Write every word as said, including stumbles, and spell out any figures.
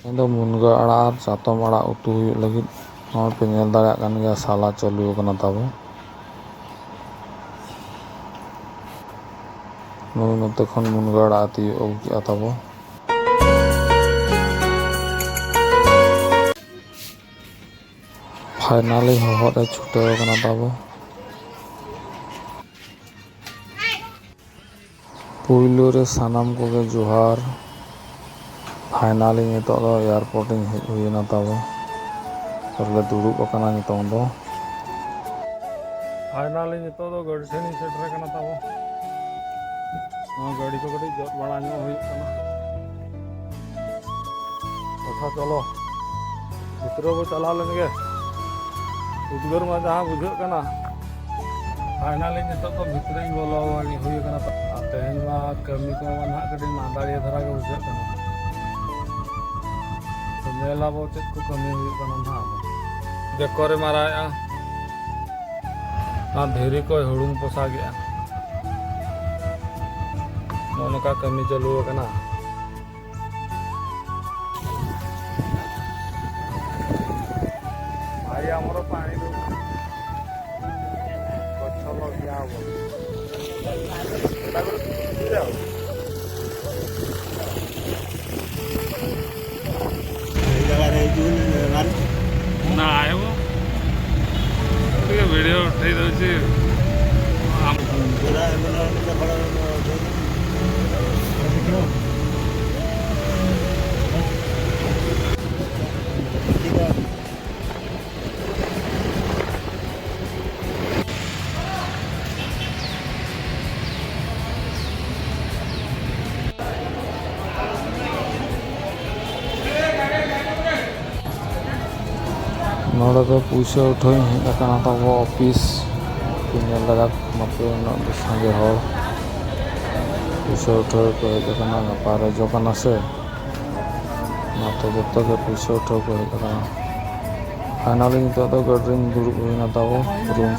ᱛᱮᱦᱮᱧ ᱫᱚ ᱢᱩᱱᱜᱟᱹ ᱟᱲᱟᱜ ᱟᱨ ᱪᱟᱛᱚᱢ ᱟᱲᱟᱜ ᱩᱛᱩ ᱦᱩᱭᱩᱜ ᱞᱟᱹᱜᱤᱫ᱾ ᱱᱚᱜᱼᱚᱭ ᱯᱮ ᱧᱮᱞ ᱫᱟᱲᱮᱭᱟᱜ ᱠᱟᱱ ᱜᱮᱭᱟ, ᱥᱟᱞᱟ ᱪᱟᱹᱞᱩ ᱟᱠᱟᱱᱟ ᱛᱟᱵᱚ᱾ ᱱᱩᱭ ᱱᱚᱛᱮ ᱠᱷᱚᱱ ᱢᱩᱱᱜᱟᱹ ᱟᱲᱟᱜ ᱮ ᱛᱤᱭᱳᱜ ᱟᱹᱜᱩ ᱠᱮᱜᱼᱟ ᱛᱟᱵᱚ᱾ ᱯᱷᱟᱭᱱᱟᱞᱤ ᱦᱚᱦᱚᱫ ᱮ ᱪᱷᱩᱴᱟᱹᱣ ᱟᱠᱟᱱᱟ ᱛᱟᱵᱚ᱾ ᱯᱩᱭᱞᱩ ᱨᱮ ᱥᱟᱱᱟᱢ ᱠᱚᱜᱮ ᱡᱚᱦᱟᱨ᱾ ᱯᱷᱟᱭᱱᱟᱞᱤ ᱱᱤᱛᱚᱜ ᱫᱚ ᱮᱭᱟᱨᱯᱳᱨᱴ ᱤᱧ ᱦᱮᱡ ᱦᱩᱭ ᱮᱱᱟ ᱛᱟᱵᱚ᱾ ᱟᱨ ᱞᱮ ᱫᱩᱲᱩᱵ ᱟᱠᱟᱱᱟ ᱱᱤᱛᱚᱝ ᱫᱚ᱾ ᱯᱷᱟᱭᱱᱟᱞᱤ ᱱᱤᱛᱚᱜ ᱫᱚ ᱜᱟᱹᱰᱤ ᱴᱷᱮᱱ ᱤᱧ ᱥᱮᱴᱮᱨ ᱟᱠᱟᱱᱟ ᱛᱟᱵᱚ᱾ ᱱᱚᱣᱟ ᱜᱟᱹᱰᱤ ᱠᱚ ᱠᱟᱹᱴᱤᱡ ᱡᱚᱫ ᱵᱟᱲᱟ ᱧᱚᱜ ᱦᱩᱭᱩᱜ ᱠᱟᱱᱟ᱾ ᱟᱪᱪᱷᱟ, ᱪᱚᱞᱚ ᱵᱷᱤᱛᱨᱤ ᱵᱚ ᱪᱟᱞᱟᱣ ᱞᱮᱱ ᱜᱮ᱾ ᱩᱫᱽᱜᱟᱹᱨ ᱢᱟ ᱡᱟᱦᱟᱸ ᱵᱩᱡᱷᱟᱹᱜ ᱠᱟᱱᱟ᱾ ᱯᱷᱟᱭᱱᱟᱞᱤ ᱱᱤᱛᱚᱜ ᱫᱚ ᱵᱷᱤᱛᱨᱤᱧ ᱵᱚᱞᱚ ᱦᱩᱭ ᱟᱠᱟᱱᱟ᱾ ᱟᱨ ᱛᱮᱦᱮᱧ ᱢᱟ ᱠᱟᱹᱢᱤ ᱠᱚ ᱢᱟ ᱱᱟᱦᱟᱜ ᱠᱟᱹᱴᱤᱡ ᱢᱟᱸᱫᱟᱲᱤᱭᱟᱹ ᱫᱷᱟᱨᱟ ᱜᱮ ᱵᱩᱡᱷᱟᱹᱜ ᱠᱟᱱᱟ᱾ ᱛᱚ ᱧᱮᱞ ᱟᱵᱚ ᱪᱮᱫ ᱠᱚ ᱠᱟᱹᱢᱤ ᱦᱩᱭᱩᱜ ᱠᱟᱱᱟ ᱱᱟᱦᱟᱜ᱾ ᱵᱮᱠᱚᱨᱮ ᱢᱟᱨᱟᱣᱮᱫᱼᱟ᱾ ᱚᱱᱟ ᱫᱷᱤᱨᱤ ᱠᱚᱭ ᱦᱩᱲᱩᱝ ᱯᱚᱥᱟᱜᱮᱜᱼᱟ᱾ ᱱᱚᱜᱼᱚ ᱱᱚᱝᱠᱟ ᱠᱟᱹᱢᱤ ᱪᱟᱹᱞᱩ ᱟᱠᱟᱱᱟ᱾ ଭାଇ, ଆମର ପାଣି ଦଉଛି, ଗଛ ଲଗିଆ ହବ। ଏଟା ଗୋଟେ ଖୁସିରେ ଆଉ। ଏଇ ଜାଗାରେ ହେଇଛି ବୋଲି ମାରୁଛି। ନାଇଁ ମ, ଟିକେ ଭିଡ଼ିଓ ଉଠେଇ ଦଉଛି। ଆମ ପୁରା ଏମାନେ ଫଳ ᱱᱚᱰᱮ ᱫᱚ ᱯᱩᱭᱥᱟᱹ ᱩᱴᱷᱟᱹᱣ ᱤᱧ ᱦᱮᱡ ᱟᱠᱟᱱᱟ ᱛᱟᱵᱚ ᱚᱯᱷᱤᱥ᱾ ᱯᱮ ᱧᱮᱞ ᱫᱟᱲᱮᱭᱟᱜ ᱠᱟᱱᱟ ᱯᱮ ᱩᱱᱟᱹᱜ ᱥᱟᱸᱜᱮ ᱦᱚᱲ᱾ ᱯᱩᱭᱥᱟᱹ ᱩᱴᱷᱟᱹᱣ ᱠᱚ ᱦᱮᱡ ᱟᱠᱟᱱᱟ, ᱜᱟᱯᱟ ᱨᱮᱡᱚ ᱠᱟᱱᱟ ᱥᱮ, ᱚᱱᱟᱛᱮ ᱡᱚᱛᱚ ᱜᱮ ᱯᱩᱭᱥᱟᱹ ᱩᱴᱷᱟᱹᱣ ᱠᱚ ᱦᱮᱡ ᱟᱠᱟᱱᱟ᱾ ᱯᱷᱟᱭᱱᱟᱞᱤ ᱱᱤᱛᱚᱜ ᱫᱚ ᱜᱟᱹᱰᱤ ᱨᱤᱧ ᱫᱩᱲᱩᱵ ᱦᱩᱭᱱᱟ ᱛᱟᱵᱚ ᱨᱩᱢ ᱥᱮᱫ᱾